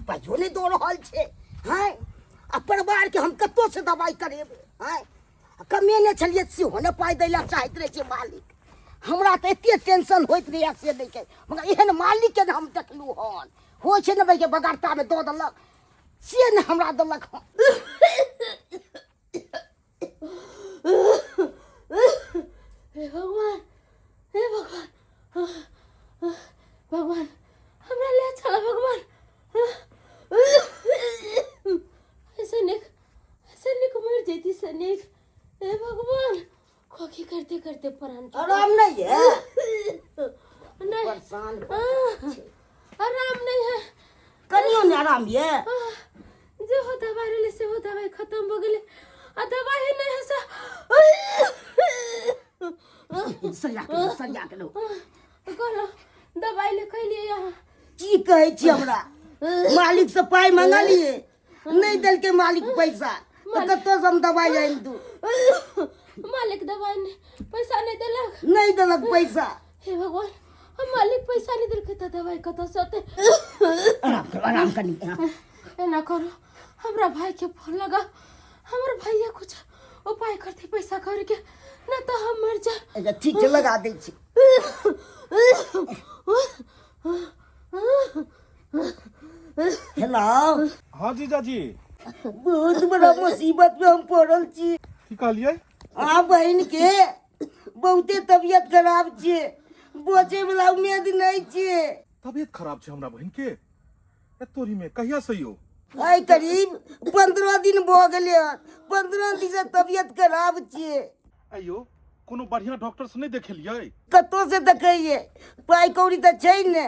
पाइयो नहि दऽ रहल छै। हँ, आ परिवारके हम कतऽसँ दबाइ करेबै? हँ, आ कमेने छलियै सेहो नहि पाइ दै लए चाहैत रहै छै मालिक। हमरा तऽ एते टेंशन होइत रहैए से नहि कहै, मगर एहन मालिकके ने हम देखलहुँ हन। होइ छै ने भाइ, बगरतामे दऽ देलक, से ने हमरा देलक हन। हे भगवान, हे भगवान, भगवान हमरा ले चल भगवान। ऐसे निक, ऐसे निक मर जैती से निक। हे भगवान, खोखी करते करते प्राण छूटल। आराम नहीं है? नहीं। परेशान। आराम नहीं है। कनियो ने आराम ये? जे हो दवाई रहले से हो दवाई खत्म हो गेलै, आ दवाई ही नहीं है से। सरिया के लो, सरिया के लो। कहलो दवाई ले कहलिए यहाँ। की कहै छी, हमरा मालिक से पाइ मंगलिए, नहि देलकै मालिक पैसा, तऽ कतऽ से हम दवाइ आनि दू? मालिक दवाई नहीं, पैसा नहीं देलक? नहि देलक पैसा। हे भगवान, हम मालिक पैसा नहीं देलकै तऽ दवाई कतऽ से अतै? आराम करू, आराम कनी। हाँ। एना करू, हमरा भाई के फोन लगा, हमर भैया कुछ उपाय करते पैसा करके, ना तो हम मर जा। अच्छा ठीक छै, लगा दै छी। हेलो। हाँ जीजाजी। बहुत बड़ा मुसीबत में हम पड़ल छी। की कहलियै? अहाँ बहिन के बहुते तबियत खराब छै, बचे वाला उम्मीद नहीं छै। तबियत खराब छै हमरा बहिन के? ए तोरी में, कहिया से यौ? आइ करीब 15 दिन भऽ गेलै हन, 15 दिन से तबियत खराब छै। आइयो कोनो बढ़िया डॉक्टर से नहीं देखेलियै? कतौ से देखैयै, पाइ कौड़ी तऽ छै ने।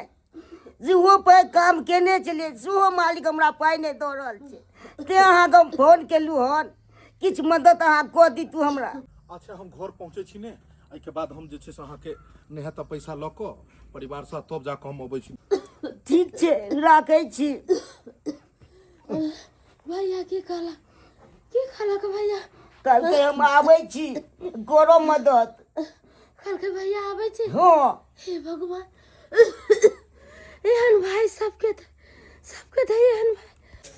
सेहो पाइ काम केने छलियै, सेहो मालिक हमरा पाइ नहि दऽ रहल छै। तेँ अहाँके हम फोन केलहुँ हन, किछु मदद अहाँ कऽ दितू हमरा। अच्छा, हम घर पहुँचै छी ने, एहिके बाद हम जे छै से अहाँके नहि हैत तऽ पैसा लऽ कऽ परिवारसँ तब जा कऽ हम अबै छी। ठीक छै, राखै छी। भैया की कहलक, की कहलक भैया? कहलकै हम आबै छी, करो मदद। कहलकै भैया आबै छी? हँ। हे भगवान, एहन भाई सबके सबके तऽ एहन भाई।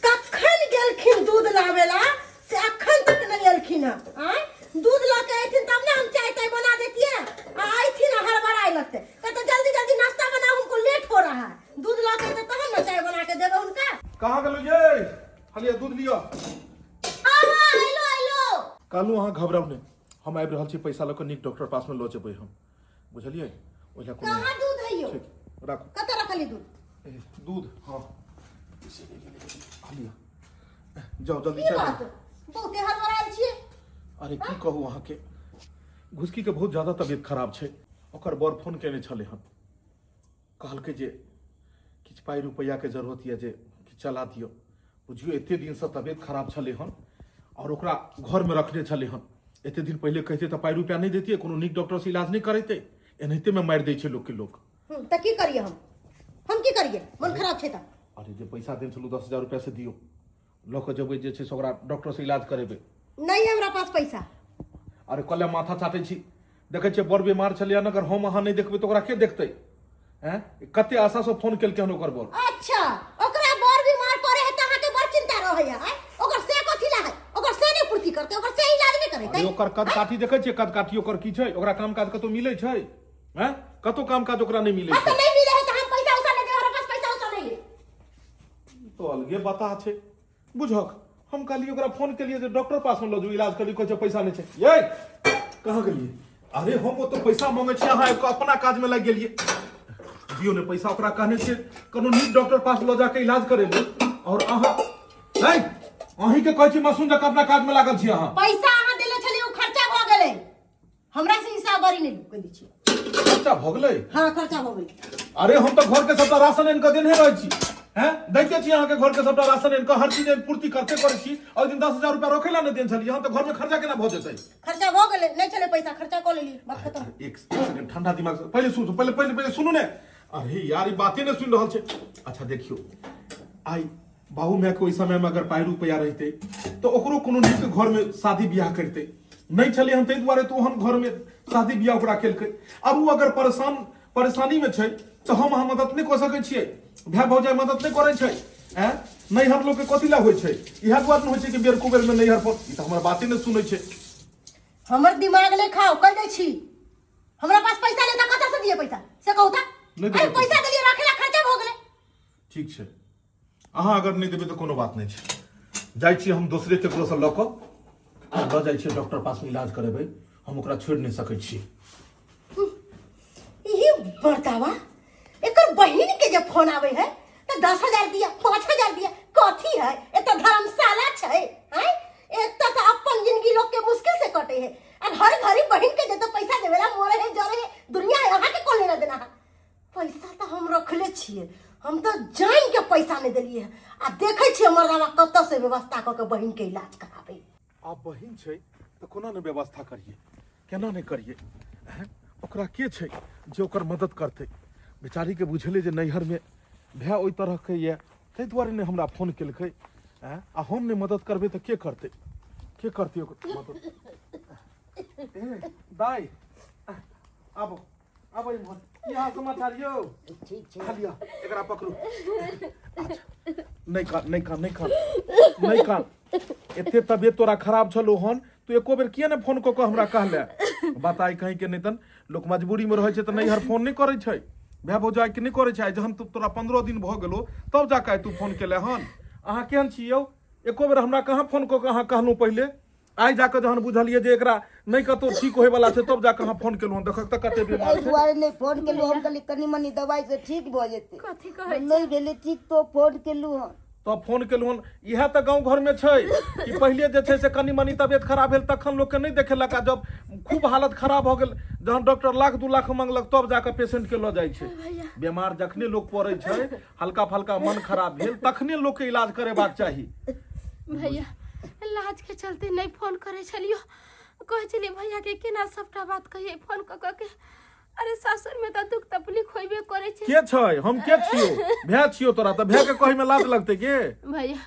कखन गेलखिन दूध लाबे ला से अखन तक नहीं एलखिन हँ। आँय, दूध लऽ के अयथिन तब ने हम चाय ताय बना देतियै। आ अयथिन आ हड़बड़ाय लगतै, कहते जल्दी जल्दी नाश्ता बनाओ, हमको लेट हो रहा है। दूध लऽ के अयतै तहन ने चाय बना के देबै हुनका। कहाँ गेलहुँ ये? हलिया दूध लिअ। हाँ हाँ, अयलो अयलो। कहलहुँ अहाँ घबराउ नहि, हम आबि रहल छी पैसा लऽ कऽ, नीक डॉक्टर पासमे लऽ जेबै हम, बुझलियै? ओहि लए कोनो। कहाँ दूध है यौ? ठीक, राखू। कतऽ रखली दूध? ए, दूध हाँ, लिअ, जाउ जल्दी। की चाय बात बनाउ। बहुते हड़बड़ायल छियै? अरे की कहू अहाँके, घुसकी के बहुत ज्यादा तबियत खराब छै। ओकर बर फोन केने छलै हन, कहलकै जे किछु पाइ रुपैआके जरूरत यऽ जे किछु चला दियौ। बुझियौ, एते दिनसँ तबियत खराब छलै हन आओर ओकरा घरमे रखने छलै हन। एते दिन पहिले कहितै तऽ पाइ रुपैआ नहि दैतियै? कोनो नीक डॉक्टरसँ इलाज नहि करेतै? एनाहितेमे मारि दै छै लोकके लोक। तऽ की करियै हम? हम की करियै? मन खराब छै तऽ। अरे जे पैसा देने छलहुँ 10,000 रुपैआ से दियौ, लऽ कऽ जेबै जे छै से ओकरा डॉक्टरसँ इलाज करेबै। नहीं है हमरा पास पैसा। अरे कले माथा चाटै छी? देखै छियै बड़ बीमार छलै हन, अगर हम अहाँ नहि देखबै तऽ ओकरा के देखतै? हैं, कते आशासँ फोन केलकै हन ओकर बर। अच्छा, ओकरा बर बीमार पड़े है तऽ अहाँके बड़ चिंता रहै है? आँय, ओकर से कथी ला है? ओकर से नहीं पूर्ति करतै? ओकर से इलाज नहीं अरे करेतै? ओकर कद काठी देखै छियै, कद काठी ओकर की छै? ओकरा काम काज कतौ मिलै छै? हैं, कतौ काम काज ओकरा नहि मिलै हाँ छै। तऽ नहीं मिले है तऽ हम पैसा उसा नहीं देब, हमरा पास पैसा उसा नहीं है। तो अलगे बता छै। बुझक, हम कहलियै ओकरा फोन केलियै जे डॉक्टर पास मे लऽ जाउ, इलाज करी, कहै छै पैसा नहि छै। ये कहाँ गेलियै? अरे हम ओतऽ पैसा मांगै छी, अहाँ आबि कऽ अपना काजमे लागि गेलियै। दियौ ने पैसा, ओकरा कहने छियै कोनो नीक डॉक्टर पास लऽ जाके इलाज करेबै, और अहाँ नहीं, अहीं के कहै छी, मसून जकाँ अपना काजमे लागल छी अहाँ। पैसा अहाँ देले छलियै, ओ खर्चा भऽ गेलै। हमरा से हिसाब बरी नहीं कहि दै छी। खर्चा भऽ गेलै? हाँ, खर्चा भऽ गेलै। अरे हम तऽ घर के सबटा राशन आनि कऽ देने रहै छी। हैं, दैते छी अहाँके घर के सबटा राशन आनि कऽ, हर चीज आनि पूर्ति करते करै छी। ओहि दिन 10,000 रुपया रखै ला नहि देने छलियै हम, तऽ घरमे खर्चा केना भऽ जेतै? खर्चा भऽ गेलै, नहीं छलै पैसा, खर्चा कऽ लेली, बात खत्म। एक सेकंड, ठंडा दिमाग से पहिले सुनू, पहिले पहिले पहिले सुनू ने। अरे यार, ई बाते नहि सुनि रहल छै। अच्छा देखियौ, आइ बाबू मायके ओहि समयमे अगर पाइ रुपैआ रहितै तऽ ओकरो कोनो नीक घरमे शादी बियाह करितै। नहि छलै हन ताहि दुआरे तऽ ओहन घरमे शादी बियाह ओकरा केलकै। आब ओ अगर परेशान परेशानीमे छै तऽ हम अहाँ मदद नहि कऽ सकै छियै? भाय भौजाइ मदद नहि करै छै? हैं नैहर लोकके कथी लए होइ छै इएह दुआरे ने होइ छै कि बेर कुबेरमे नैहर पर ई तऽ हमर बाते नहि सुनै छै हमर दिमाग नहि खाओ कहि दै छी हमरा पास पैसा ले तऽ कतऽ से दिए पैसा से कहू तऽ नहि देबै अरे पैसा देलियै रखे ला खर्चा भऽ गेलै ठीक छै अहाँ अगर नहि देबै तऽ कोनो बात नहि छै जाइ छी हम दोसरे ककरोसँ लऽ कऽ लऽ जाइ छियै डॉक्टर पासमे इलाज करेबै हम ओकरा छोड़ि नहि सकै छी ई बर्तावा एकर बहिन के जे फोन आवे है तो 10,000 दिया 5,000 दिया कथी है एत धर्मशाला छै हैं एत तो अपन जिंदगी लोग के मुश्किल से कटे है और हर घड़ी बहिन के जे तो पैसा देवेला मोरे है जरे है दुनिया है अहाँ के कौन लेना देना है पैसा तो हम रखले छिए हम तो जान के पैसा नहीं देलिए आ देखे छिए मर्दावा कतऽ से व्यवस्था कऽ के बहिन के इलाज कराबे आब बहिन छै तऽ कोना नहि व्यवस्था करियै केना नहि करियै आँय? ओकरा के छै जे ओकर मदद करतै बेचारीके बुझेलै जे नैहरमे भाय ओहि तरहके यए ताहि दुआरे नहि हमरा फोन केलकै आँय? आ हम नहि मदद करबै तऽ के करतै के करतै ओकर मदद ए दाइ आबो आबो इम्हर की हाल समाचार यौ ठीक छै खा लिअ एकरा पकड़ू अच्छा नहि कान नहि कान नहि कान नहि कान एते तबियत तोरा खराब छलो हन तू एको बेर किया ने फोन कऽ कऽ हमरा कहले बताइ कहीं के नहि तन लोक मजबूरी में रहै छै तऽ नैहर फोन नहि करै छै भाय भौजाइ के नहि करै छै आइ जहन तोरा 15 दिन भऽ गेलो तब जा कऽ आइ तू फोन केले हन अहाँ केहन छी यौ एको बेर हमरा कहाँ फोन कऽ कऽ अहाँ कहलहुँ पहिले आइ जाकऽ जहन बुझलियै जे एकरा नहि कतौ ठीक होइवला छै तब जाकऽ अहाँ फोन केलहुँ देखक तऽ कते बीमार एहि छै दुआरे नहि फोन केलहुँ हम कहलियै कनि मनि दवाइसँ ठीक भऽ जेतै कथी कहै नहि भेलै ठीक तो फोन केलहुँ हन तब फोन केलहुँ हन इएह तऽ गाँव घरमे छै कि पहिले जे छै से कनि मनि तबियत खराब भेल तखन लोकके नहि देखेलक आ जब खूब हालत खराब भऽ गेल जहन डॉक्टर लाख 2 लाख मंगलक तब जाकऽ पेशेंटके लऽ जाइ छै बीमार जखने लोक पड़ै छै हल्का फल्का मन खराब भेल तखने लोकके इलाज करेबाक चाही भैया लाज के चलते नहीं फोन करे छलियो कहै छलियै भैया के केना सबटा बात कहिए फोन कऽ कऽ के अरे सासुर में तऽ दुख तकलीफ होइबे करे छै के छै हम के छियौ भाय छियौ तोरा तऽ भाय के कहै में लाज लगतै के भैया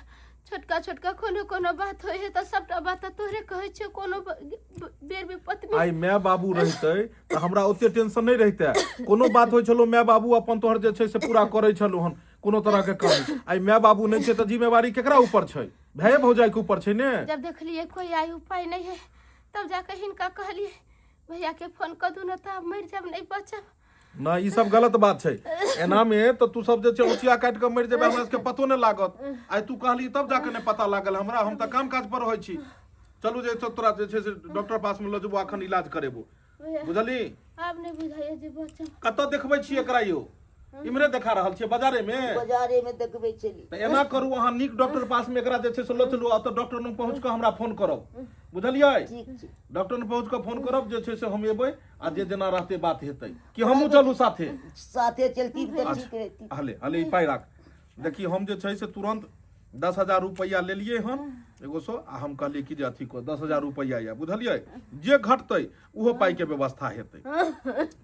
छोटका छोटका कोनो कोनो बात होइ है तऽ सबटा बात तऽ तोहरे कहै छियौ कोनो बेर विपत में आइ माय बाबू रहितै तऽ हमरा ओते टेंशन नहि रहितै कोनो बात होइ छलो माय बाबू अपन तोहर जे छै से पूरा करै छलो हन कोनो तरह के कमी आइ माय बाबू नहि छै तऽ जिम्मेवारी केकरा ऊपर छै भाय भौजाई के ऊपर छै ने जब देखलिए कोई आय उपाय नहीं है तब जाके हिनका कहलिए भैया के फोन कर दू न तऽ आब मरि जाब नहीं बचब ना ई सब गलत बात छै एना में तऽ तू सब जे छै औचिया काटि कऽ मरि जेबै हमरा सबके पतो नहि लागत आइ तू कहली तब जाके नहि पता लागल हमरा हम तऽ काम काज पर रहै छी चलू जे छै तोरा जे छै से डॉक्टर पास में लऽ जेबो अखन इलाज करेबो भैया बुझली आब नहीं बुझाइए जे बचब कतऽ देखबै छी एकरा यौ इम्हरे देखा रहल छियै बाजारे में बाजारे में देखबै छली तऽ एना करू अहाँ नीक डॉक्टर पास में एकरा जे छै से लऽ चलू आ तऽ डॉक्टर लग पहुँच कऽ हमरा फोन करब बुझलियै ठीक छै डॉक्टर लग पहुँच कऽ फोन करब जे छै से हम एबै आ जे जेना रहतै बात हेतै कि हमहूँ चलू साथे साथे चलती तऽ ठीक रहती हले हले ई पाइ राख देखी हम जे छै से तुरन्त 10,000 रुपैआ लेलियै हन एगो सौ आ हम कहलियै कि जे अथी कऽ 10,000 रुपैआ यऽ बुझलियै जे घटतै ओहो पाइके व्यवस्था हेतै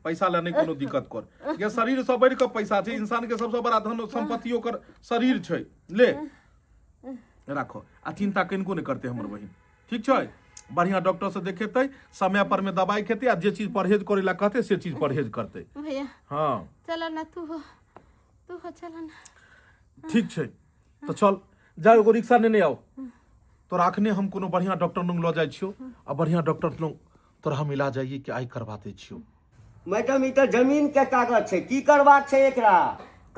पैसा लए नहि कोनो दिक्कत कर ये शरीरसँ बढ़ि कऽ पैसा छै इंसानके सबसँ बड़ा धन सम्पत्ति ओकर शरीर छै ले राखो आ चिन्ता कनिको नहि करतै हमर बहिन ठीक छै बढ़िआँ डॉक्टरसँ देखेतै समय पर मे दबाइ खेतै आ जे चीज परहेज करै लए कहतै से चीज परहेज करतै भैया हँ चल ना तू हो तू हो चल ना ठीक छै तऽ चल जा एगो रिक्शा नेने आउ तोरा अखने हम कोनो बढ़िआँ डॉक्टर लग लऽ जाइ छियौ आ बढ़िआँ डॉक्टर लग तोरा हम इलाज आइए कि आइ करबा दै छियौ मैडम ई तऽ जमीन के कागज छै की करबाक छै एकरा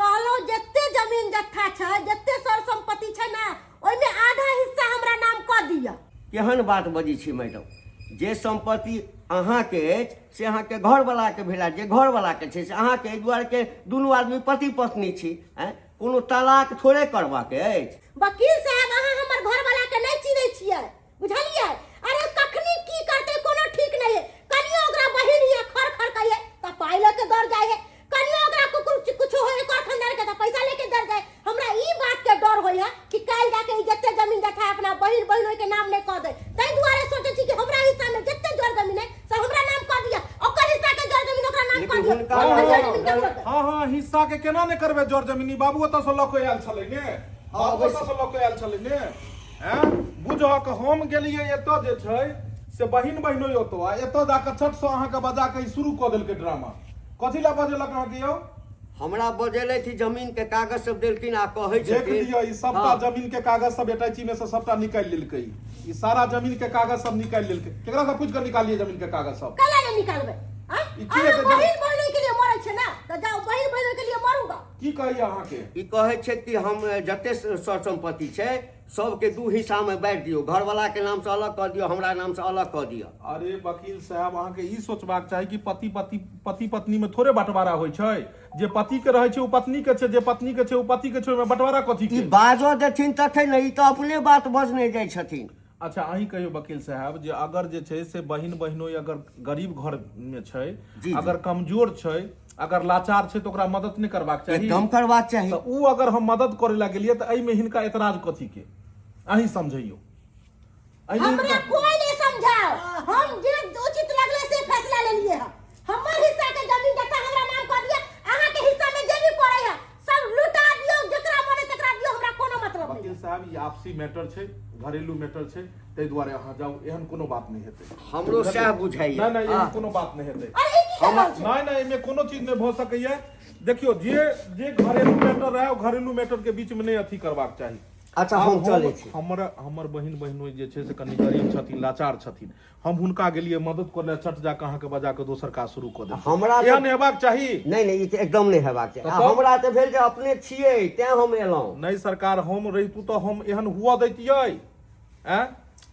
कहलहुँ जते जमीन जत्था छै जते सर संपत्ति छै ने ओहिमे आधा हिस्सा हमरा नाम कऽ दिअ केहन बात बजै छी मैडम जे सम्पत्ति अहाँके अछि से अहाँके घरवलाके भेल आ जे घरवलाके छै से अहाँके एहि दुआरे के दुनू आदमी पति पत्नी छी आँय कोनो तलाक थोड़े करबाक अछि वकील साहब अहाँ हमर घरवला के नहि चिन्है छियै बुझलियै अरे कखनी की करतै कोनो ठीक नहीं है कनियो ओकरा बहिन हिया खर खर कहिए त पाई लेके दौड़ जाए है कनियो ओकरा कुकुर कुछ होए कर खंदार के त पैसा लेके दौड़ जाए हमरा ई बात के डर होय है कि काल्हि जाके ई जते जमीन जथा अपना बहिन बहिन के नाम नहीं कह दे ताहि दुआरे सोचे छी कि हमरा हिस्सा में जते जर जमीन है से हमरा नाम कह दिया ओकर हिस्सा के जर जमीन ओकरा नाम कह लेकिन दिया हुनका ओकर जर जमीन केकरो के? हँ हँ हिस्सा के केना नहि करबै जर जमीनी बाबू ओतऽ से लऽ कऽ आयल छलै ने बाबू ओतऽ से लऽ कऽ आयल छलै ने आँय बुझहक हम गेलियै एतऽ जे छै से बहिन बहिनोइ ओतऽ आ एतऽ जाकऽ चट सँ अहाँके बजा कऽ ई शुरू कऽ देलकै ड्रामा कथी लए बजेलक अहाँके यौ हमरा बजेलथि, जमीन के कागज सब देलखिन आ कहै देख छथिन। लिअ, ई सबटा जमीन के कागज सब अटैची में से सबटा निकालि लेलकै। ई सारा जमीन के कागज सब निकालि लेलकै। केकरा से पूछि कऽ निकालिए जमीन के कागज सब? कला ने निकालबै आँय? ई की अहाँ हेतै? बहिन बहिनोई के लिए मरै छै ना, तऽ जाउ बहिन बहिनोई के लिए मरू गा। की कहैया अहाँके? ई कहै छै कि हम जते सर सम्पत्ति छै सबके दू हिस्सा में बांटि दियौ, घरवाला के नाम से अलग कऽ दियौ, हमरा नाम से अलग कऽ दियौ। अरे वकील साहब, अहाँके ई सोचबाक चाही कि पति पति पति पत्नी में थोड़े बंटवारा होइ छै। जे पति के रहै छै ओ पत्नी के छै, जे पत्नी के छै ओ पति के छै, ओहिमे बंटवारा कथी ई के? बाजऽ देथिन तखन ने, ई तऽ अपने बात बजने जाइ छथिन। अच्छा, अहीं कहियौ वकील साहब जे अगर जे छै से बहिन बहिनोई अगर गरीब घर में छै, जी। अगर कमजोर छै, अगर लाचार छै, तऽ ओकरा मदद नहि करबाक चाही? एकदम करबाक चाही। तऽ ओ अगर हम मदद करे ला गेलियै तऽ एहिमे हिनका एतराज कथी के? अहीं समझैयौ एहिमे। हमरा कोई नहीं समझाओ, हम जे उचित लगले से फैसला लेलिए है। हमर हिस्सा के जमीन जता हमरा नाम कर दिया, अहाँ के हिस्सा में जे भी पड़े है सब लुटा दियो, जकरा मने तकरा दियो, हमरा कोनो मतलब नहीं। वकील साहब, ई आपसी मैटर छै, घरेलू मैटर छै, ताहि दुआरे अहाँ जाउ, एहन कोनो बात नहि हेतै। हमरो सएह बुझाइया। नहि नहि, एहन कोनो बात नहि हेतै। अरे, ई की कर रहल छै? नहि नहि, एहिमे कोनो चीज नहि भऽ सकैया। देखियौ, जे जे घरेलू मैटर रहै ओ घरेलू मैटर के बीच मे नहि अथी करबाक चाही। अच्छा, आब हम चलै छी। हमर हमर बहिन बहिनोई जे छै से कनि गरीब छथिन, लाचार छथिन। हम हुनका गेलियै मदद करऽ लए, चट जाकऽ अहाँके बजा कऽ दोसर काज शुरू कऽ देलकै। हमरा तऽ- एहन हेबाक चाही? नहि नहि, ई तऽ एकदम नहि हेबाक चाही। आ तऽ तब? हमरा तऽ भेल जे अपने छियै तें हम एलहुँ। नहि सरकार, हम रहितहुँ तऽ हम एहन हुअ दैतियै? आँय,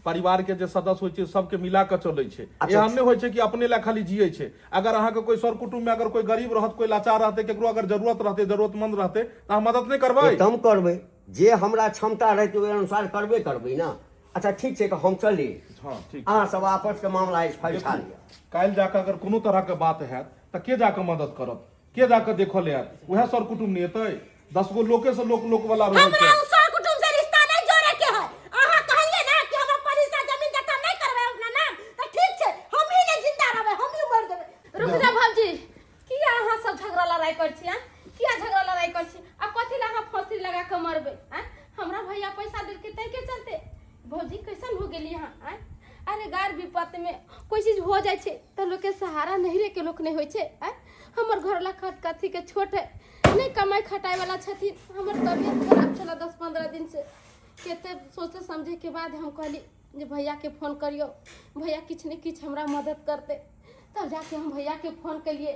परिवार के जे सदस्य होइ छै सबके मिला कऽ चलै छै। एहन नहि होइ छै कि अपने लए खाली जियै छै। अगर अहाँके कोइ सर कुटुम्ब मे अगर कोइ गरीब रहत, कोइ लाचार रहतै, केकरो अगर जरूरत रहतै, जरूरतमंद रहतै, तऽ अहाँ मदद नहि करबै? एकदम करबै, जे हमरा क्षमता रहतै ओहि अनुसार करबे करबै ने। अच्छा, ठीक छै, तऽ हम चली। हँ, ठीक। अहाँ सब आपस के मामला अछि फरिछा लिअ। काल्हि जाकऽ अगर कोनो तरहके बात हैत तऽ के जाकऽ मदद करत? के जाकऽ देखऽ ले आयत? उएह सर कुटुम्ब नहि एतै? 10 गो लोके से लोक लोक वाला रहै हमरा छै। उ सर कुटुम्ब से रिश्ता नहीं जोड़े के है। अहाँ कहलिए ना कि हम अपन हिस्सा जमीन जथा नहीं करबै अपना नाम, तऽ ठीक छै, हम ही नहीं जिंदा रहबै, हम ही मर जेबै। रुक जा भौजी, किया अहाँ सब झगड़ा लड़ाई कर छी? आँ, किया झगड़ा लड़ाई कर छी? आ कथी ला अहाँ फांसी लगा के मरबै? आँ, हमरा भैया पैसा देलकै ताहि के चलते। भौजी, कैसन हो गेली अहाँ? आँ, अरे गार विपत में कोई चीज हो जाइ छै तऽ लोक के सहारा नहीं रे के लोक नहीं होइ छै। आँ, हमर घर ला खत कथी के छोट है, नहीं कमाई खटाई वाला छथिन। हमर तबियत खराब छला 10-15 दिन से। कते सोचे समझे के बाद हम कहली जे भैया के फोन करियो, भैया किछु ने किछु हमरा मदद करते। तब जाके हम भैया के फोन केलिए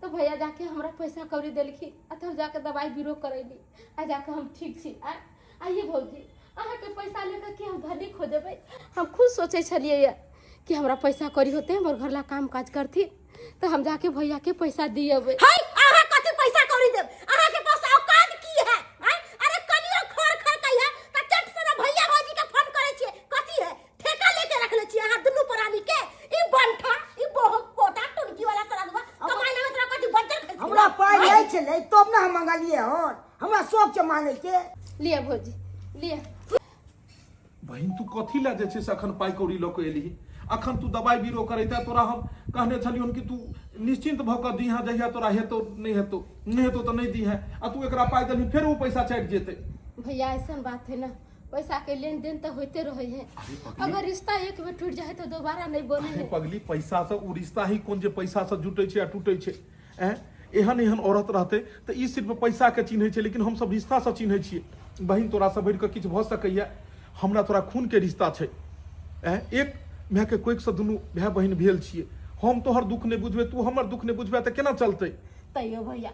तो भैया जाके हमरा पैसा कौड़ी देलखिन आ तब जाके दवाई बीरो करैली आ जाके हम ठीक छी। आ आइए भौजी, अहाँके पैसा लेकर के हम धनिक हो जेबै? हम खुद सोचै छलियै यऽ कि हमरा पैसा कौड़ी होते, हमर घर ला काम काज करथिन, तऽ हम जाके भैया के पैसा दिएबै। हाय, अहाँ कथी पैसा कौड़ी देब? अहाँ के पास औकात की है? आय, अरे कनियो खर खर कही है त चट से ना भैया भौजी के फोन करे छियै। कथी है, ठेका लेके रखले छियै अहाँ दुनू प्राणी के? ई बंठा, ई बहुत पोता टुनकी वाला सरादुआ कमाई ना तोरा कथी बज्जर खाइ? हमरा पाइ नहि छलै तब ने हम मंगलियै हन। हमरा शौक छै मांगै के। लिअ भौजी, लिअ। बहिन, तू कथी लए जे छै से अखन पाइ कौड़ी लऽ कऽ एलही? अखन तू दबाइ बीरो करैता, तोरा हम कहने छलियौन कि तू निश्चिन्त भऽ कऽ दीहेँ जहिया तोरा हेतौ। नहि हेतौ, नहि हेतौ तऽ नहि दीहेँ। आ तू एकरा पाइ देलही, फेर ओ पैसा चाटि जेतै। भैया, ऐसन बात है ना, पैसा के लेन देन तो होते रहे है। अगर रिश्ता एक बेर टूट जाए तो दोबारा नहीं बने अरे है। पगली, पैसा से ओ रिश्ता ही कोन जे पैसा से जुटै छै आ टूटै छै? ऐं, एहन एहन औरत रहतै तऽ ई सिर्फ पैसा के चिन्है छै, लेकिन हमसब रिश्ता से चिन्है छियै। बहिन, तोरा से बढ़ि कऽ किछु भऽ सकैया? हमरा तोरा खून के रिश्ता छै। ऐं, एक मायके कोखिसँ दुनू भाय बहिन भेल छियै। हम तोहर दुख नहि बुझबै, तू हमर दुख नहि बुझबै, तऽ केना चलतै? तैयो भैया,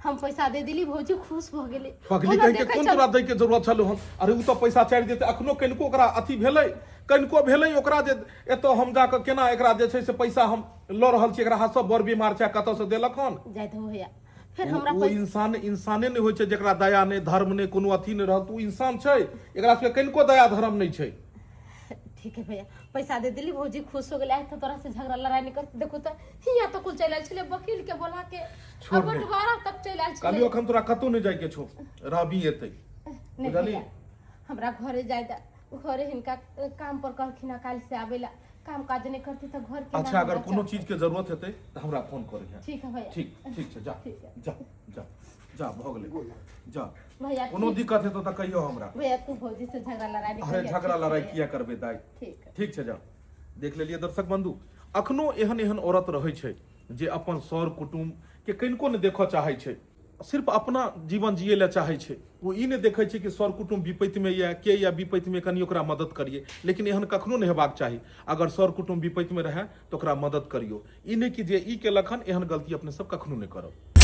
हम पैसा दे दिली, भौजी खुश भऽ गेलै। पगली ओना कहि के देखै कोन छल- तोरा दै के जरूरत छलौ हन? अरे, ओ तऽ पैसा चाटि जेतै। अखनो कनिको ओकरा अथी भेलै, कनिको भेलै ओकरा जे एतऽ हम जाकऽ केना एकरा जे छै से पैसा हम लऽ रहल छी एकरा हाथसँ, बड़ बीमार छै आ कतऽसँ देलक हन। जाय दहो भैया, फेर हमरा ओ पैसा इंसान इंसाने नहि होइ छै। जकरा दया नहि, धर्म नहि, कोनो अथी नहि रहल, तऽ ओ इंसान छै? एकरा सबके कनिको दया धर्म नहि छै। ठीक है भैया, पैसा दे दिली, भौजी खुश हो गेलै। आइ तो तोरा से झगड़ा लड़ाई नहीं करते। देखो तो, हियाँ तो कुल चलि आयल छलै वकील के बोला के छोड़ आ ने। बंटवारा तक चलि आयल छलै। कहलियौ, अखन तोरा कतहु नहि जाइके छौ, रहबी एतै। नहीं। बुझलही? भैया, हमरा घरे जाय दे घरे। हिनका काम पर कहलखिन हँ काल्हि से आबै ला। काम काज नहीं करती तऽ घर केना अच्छा, अगर हमरा कोनो चलतै? चीज के जरूरत हेतै तऽ हमरा फोन करिहे। ठीक है भैया। ठीक, ठीक छै, जा। ठीक है। जा जा जा, भऽ गेलै, जा। भैया, कोनो ठीक। दिक्कत हेतौ तऽ कहियो हमरा। भैया, तू भौजी से झगड़ा लड़ाई नहीं अरे करिहे, झगड़ा ठीक छै लड़ाई भैया? किया करबै दाइ? ठीक है। ठीक छै, जा। देख लेलियै दर्शक बंधु, अखनो एहन एहन औरत रहै छै जे अपन सर कुटुम्ब के कनिको नहि देखऽ चाहै छै। सिर्फ अपना जीवन जियै लए चाहै छै। ओ ई नहि देखै छै कि सर कुटुम्ब विपत्तिमे यऽ, के यऽ विपत्तिमे, कनि ओकरा मदद करियै। लेकिन एहन कखनो नहि हेबाक चाही। अगर सर कुटुम्ब विपत्तिमे रहए तऽ ओकरा मदद करियौ। ई नहि कि जे ई केलक हन, एहन गलती अपने सब कखनो नहि करब।